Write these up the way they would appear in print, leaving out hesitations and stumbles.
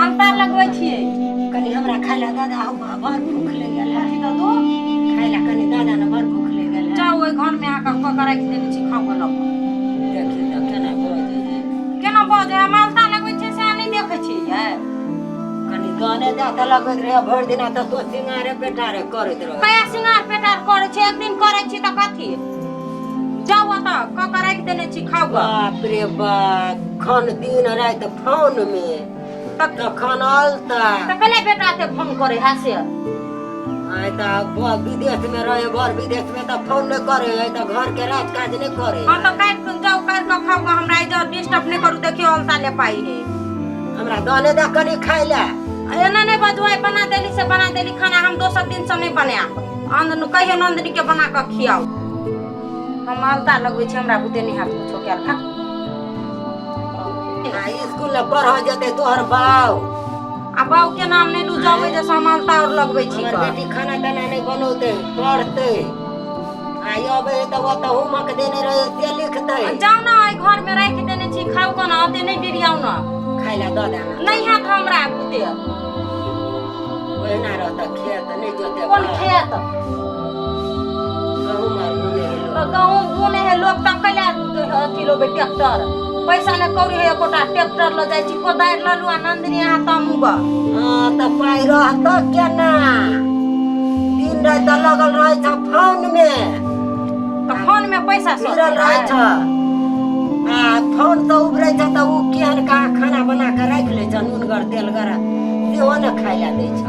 अलता लगबै छियै। कनी हमरा खाय लए दादा, हम बड़ भूख लागि गेल है। कथी दऽ दू? खाय लए कनी दादा ने, बड़ भूख लागि गेल है। जाउ, ओहि घर में अहाँके कऽ के राखि देने छी, खाउ गऽ लऽ कऽ। देखी तऽ केना बजै है। केना बजै? हम अलता लगबै छियै से अहाँ नहि देखै छियै? कनी दाने दए तऽ लगैत रहै भरि दिना तऽ तो सिंगारे पेटारे करैत रहै। कया सिंगार पेटार करै छी? एक दिन करै छी तऽ कथी? जाउ, ओतऽ कऽ के राखि देने छी, खाउ गऽ। बाप रे बाप, खन दिन राति फोन मे तखन अलता। तऽ कले बेटा के फोन करे है से? आइ तऽ विदेश मे रहे, बर विदेश मे तऽ फोन नहि करे है, तऽ घर के राज काज नहि करे। हँ तऽ काटि कऽ जाउ, काटि कऽ खाउ गऽ। हमरा इधर डिस्टर्ब नहि करू। देखियौ, अलता ले पाइ है। हमरा दाने दे कनी खाय लए। एना नहि बजू। आइ बना देली से बना देली खाना, हम दोसर दिन से नहि बनायब। नंदन कहियो, नंदनी के बना कऽ खियाउ। हम अलता लगबै छी, हमरा बुते नहि हैत कुछो कयल। खा। आ स्कूल मे पढ़ऽ जेतै तोहर बाउ। आ बाउ के नाम नहि लू। जाउ जे हम अलता और लगबै छी। हमर कऽ। बेटी खाना ताना नहि बनौतै, पढ़तै? आ अबै है तऽ ओतऽ होमवर्क देने रहै से लिखतै? जाउ ने, एहि घर में राखि देने छी, खाउ कोना। ओते नहि डिरियाउ ने। खाय लए दऽ दे ने। नहि हैत हमरा बुते। ओहिना रहत, खेत नहि जोते। कोन खेत? गहूम आर बुने है तऽ लोक। गहूम बुने है लोक तऽ कैला अथी लेबै ट्रैक्टर? पैसा नहि कौड़ी है एकोटा, ट्रैक्टर लऽ जाइ छी। कोदारि लऽ लू आ नंदिनी अहाँ तमू गऽ। हँ तऽ पाइ रहत केना? दिन राति तऽ लगल रहै छ फोन मे। तऽ फोन में पैसा भिड़ल रहै छ आ फोन से उबरै छ तऽ ओ केहन कहाँ खाना बना कऽ राखि लै छ, नूनगर तेलगर, सेहो ने खाय लए दै छ।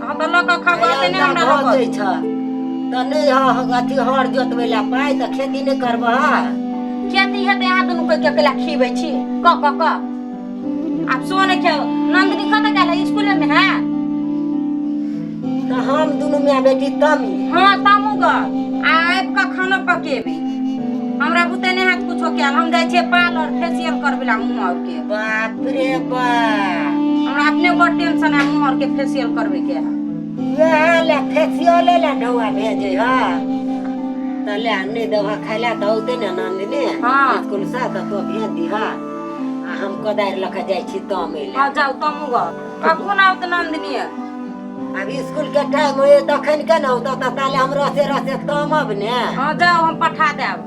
अहाँ तऽ लऽ कऽ खाउ, ओते नहि हमरा लऽ कऽ दै छ तऽ नहि अथी हर जोतबै लए पाइ तऽ खेती नहि करबह? खेती हेतै? अहाँ दुनू कोइ के कैला खिबै छी कऽ कऽ कऽ? आब सो नहि खेब। नंदिनी कतऽ गेल है? स्कूले में है? तऽ हम दुनू माय बेटी तमी। हँ, तामू गऽ आ आबि कऽ खाना पकेबै। हमरा बुते नहि हैत कुछो कयल। हम जाइ छियै पार्लर फेसियल करबै ला मुँह और के। बाप रे बाप! हमरा अपने बड़ टेंशन है, मुँह और के फेसियल करबै के है। वएह ले फेसियले ले ढौआ भेजै ह तऽ ले नहि देबह खाय लए तऽ औतै ने नंदिनी स्कूल से तऽ तो भेज दिह आ हम कोदारि लऽ कऽ जाइ छी तमे लए। हँ, जाउ, तामू गऽ। कखन आओत नंदिनी? आब स्कूल के टाइम होइए तखन के ने औतौ, तऽ ताले हम रसे रसे तमब ने। हँ, जाउ, हम पठा देब।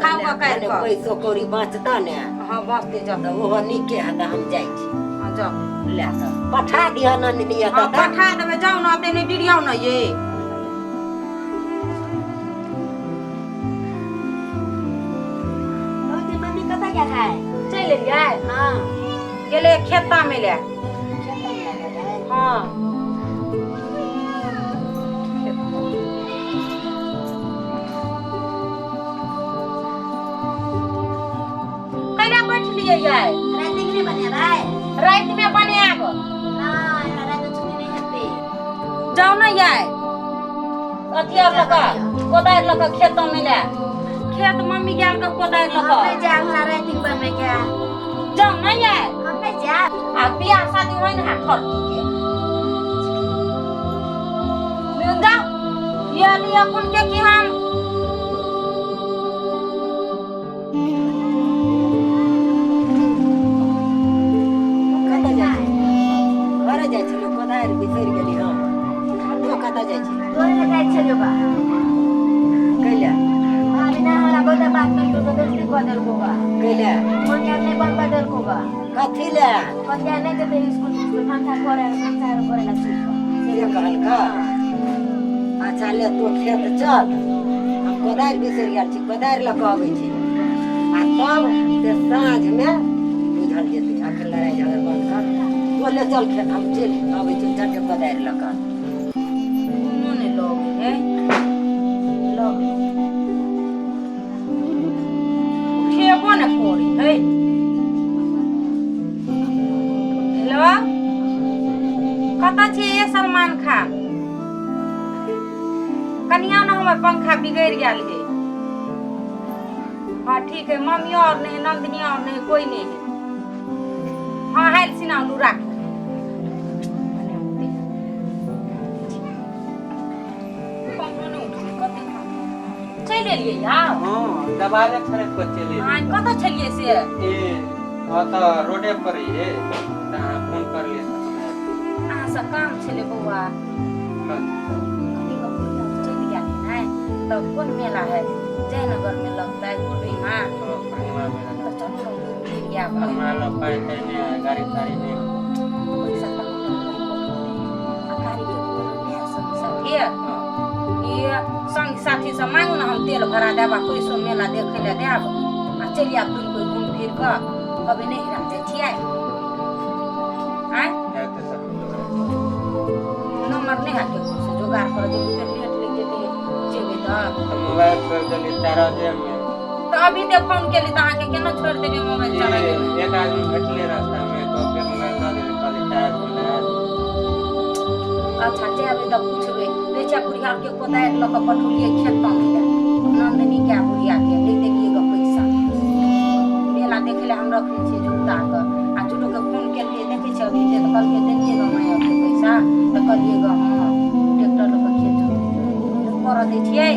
खाउ गऽ काटि कऽ। पैसो कौड़ी बचतऽ ने? हँ, बचतै, जाउ। तऽ ओहो नीके हेतै। हम जाइ छी। हँ, जाउ। ले तऽ पठा दिह नंदिनी। हँ। तऽ पठा देबै। जाउ ने, ओते नहि डिरियाउ ने ये। भौजी, मम्मी कतऽ गेल है? चलि एलियै? हाँ। गेलै खेता में ले। खेतमे गेल है? हँ। कैला बैठलियै यै? रातिमे नहि बनेबै? रातिमे बनायब। नहि, हमरा रातिमे छुट्टी नहि हेतै। जाउ ने यै, अथी आर लऽ कऽ, कोदारि लऽ कऽ खेत में ले। खेत मम्मी गेल कऽ कोदारि लऽ हम कऽ। नहि जायब, हमरा रातिमे बनबैके है। जाउ ने यै। हम नहि जायब। आ बियाह शादी होइ ने है ठरकी के। जाउ, ये लिअ अपन के की हम कतऽ जाइ छी? घरे जाइ छलहुँ, कोदारि बिसरि गेली हम। तो कतऽ जाइ छी? तोरे लए जाइ छलियौ बा। कैला? भाभी ना हमरा बहुत बात करके तो बेइज्जती कऽ देलको बा। कैला? मम्मी आर नहि बनबा देलको बा। कथी ले? कथिया नहि जेतै स्कूल, स्कूल भनसा करे, भनसा करे ला सीख। से कहलका? अच्छा, ले तो खेत चल। हम कोदारि बिसरि गेल छी, कोदारि लऽ कऽ अबै छी आ तब से साँझमे बुझल जेतै। अखन लड़ाइ झगड़ बंद कर। तो ले चल खेत, हम चलि अबै छी झटे कोदारि लऽ कऽ। कोनो नहि लगै है, लगै उठेबो ने करै है। हेलो, कतऽ छियै ये सलमान खान? कनिया ने, हमर पंखा बिगड़ि गेल है। हाँ, ठीक है। मम्मियो और नहीं है, नंदिनी और नहीं है, कोई नहीं है। हाँ, हाल सिना लू, राखू। पंखो नहि उठलै, कते चलि एलियै यार। हँ, दबारे खरीद कऽ चलि हाँ, कतऽ छलियै से? ए, ओतऽ रोडे पर रहियै तऽ अहाँ फोन करलियै। अहाँसँ काम छलै बौआ। कनी गप चलि गेल ने तऽ कोन मेला है जयनगर में लगतै पूर्णिमा? पूर्णिमा मेला। तऽ चलू ने घूमि फिर आयब। हमरा लग पाइ ताइ नहि है, गाड़ी ताड़ी नहि है। पैसा तऽ आ गाड़ी के कोनो संग साथी ये संग साथी से मांगू ने, हम तेल भरा देब आ पैसो मेला देखै लए देब आ चलि आयब दुनू कोइ घूमि फिर कऽ। कभी नहि हेरा जाइ छियै आँय? हेतै सब। नंबर नहि है केकरो से जोगाड़ करऽ जेबै, फेर लेट लागि जेतै, जेबै तऽ। तऽ मोबाइल छोड़ि देली चारजेमे। तऽ अभी ते फोन केली तऽ अहाँके केना छोड़ि देलियै मोबाइल चलाबैमे? एक आदमी भेटलै रास्तामे तऽ ओकरे मोबाइल दऽ देली, कहली चार्ज मे लगा दे। अच्छा जेबै तऽ पुछबै। दै छियै बुढ़िया के कोदारि लऽ कऽ पठौलियै खेत तमै लए, नंदनी के बुढ़िया के नहि देलियै गऽ पैसा। मेला देखै लए हम रखने छियै जुत्ता कऽ आ झूठोके फोन केलियै, देखै छियै अभी तऽ कहलकै देलियै गऽ माय के पैसा, तऽ कहलियै गऽ हँ। ट्रैक्टर लऽ कऽ खेत जोतै करऽ दै छियै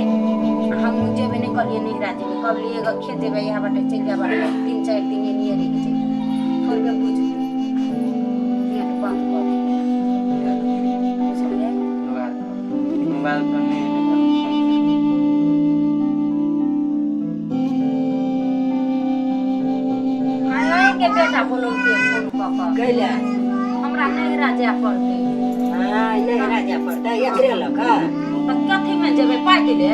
आ हमहूँ जेबै नहि कहलियै, नैहरा जेबै कहलियै गऽ, खेत जेबै, इएह बाटे चलि जायब, 3-4 दिन एनिये रहि जेबै, थोड़बे बुझतै। नेट बंद कऽ देबै, बुझलियै? जोगाड़ कर, मोबाइल तऽ नहि है, लेकिन फोन केलियै। अहीँके बेटा बोलौलकै फोन कऽ कऽ। कैला? हमरा नैहरा जाय पड़तै। हँ, नैहरा जाय पड़तै एकरे लऽ कऽ? तऽ कथीमे जेबै? पाइ देले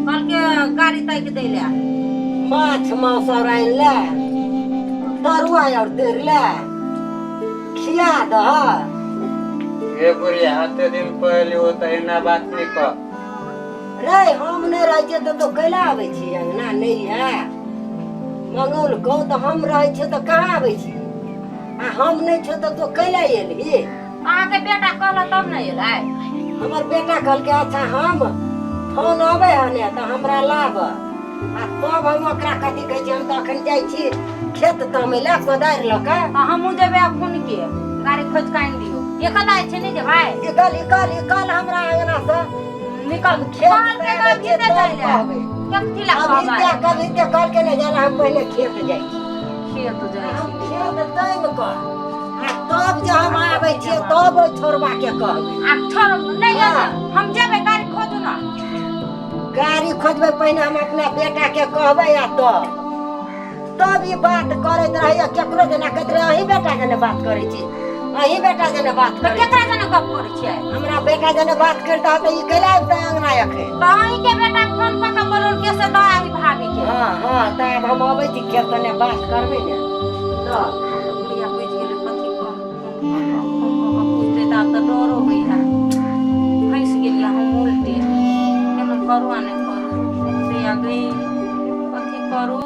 कहलकै गाड़ी ताकि दै लए। माछ मांस और आनि ले, तरुआ और तोड़ि ले, खिया दह। हे बुढ़िया, एते दिन पहिले ओ तऽ एना बात नहि कह। रे, हम नहि रहै छियै तऽ तो कैला आबै छी अंगना? नहि है मंगौल कहू तऽ हम रहै छियै तऽ कहाँ आबै छी? आ हम नहि छियै तऽ तो कैला एलही? अहाँके बेटा कहलक तब ने एलै। हमर बेटा कहलकै? अच्छा, हम फोन अबै है ने तऽ हमरा लाब आ तब हम ओकरा कथी कहै छी। हम तऽ अखन जाइ छी खेत तमै लए कोदारि लऽ कऽ। तऽ हमहूँ जेबै अखन के गाड़ी खोजि कऽ आनि दियौ। एक दाइ छै नहि जेबै? निकल निकल निकल हमरा अंगना से। निकल। खेत कहलकै तऽ अभी ते जाइ लए। कहबै। कथी लए अभी कहबै? ते कभी ते कहलकै नहि जाइ लए, हम पहिले खेत जाइ छी। खेत जाइ हम छी। खेत तैम कऽ आ तब जे हम आबै छियै तब ओहि छोड़बा के कहबै। आ छोड़ नहि। हाँ। हम जेबै, गाड़ी खोजू ने। गाड़ी खोजबै, पहिने हम अपना बेटा के कहबै आ तब तब ई बात करैत रहैया। केकरो जेना कहैत रहै, अहीं बेटा जेना बात करै छी, अहीं बेटा जेना बात तऽ करै छी। केकरा जेना गप करै छियै? हमरा बेटा जेना बात करता तऽ ई कैला अबितै अंगना एखन? तऽ अहीँके बेटा फोन कऽ कऽ बोलौलकै से दऽ आही भाभी के। हँ हँ, तऽ आब हम अबै छी खेत तने बात करबै ने तऽ। बुढ़िया बुझि गेलै कथी कह फोन कऽ कऽ, फोन कऽ कऽ पुछतै तऽ आब तऽ डरो होइए। फँसि गेलियै हम उल्टे, केना करू आ नहि करू से आ गई, कथी करू?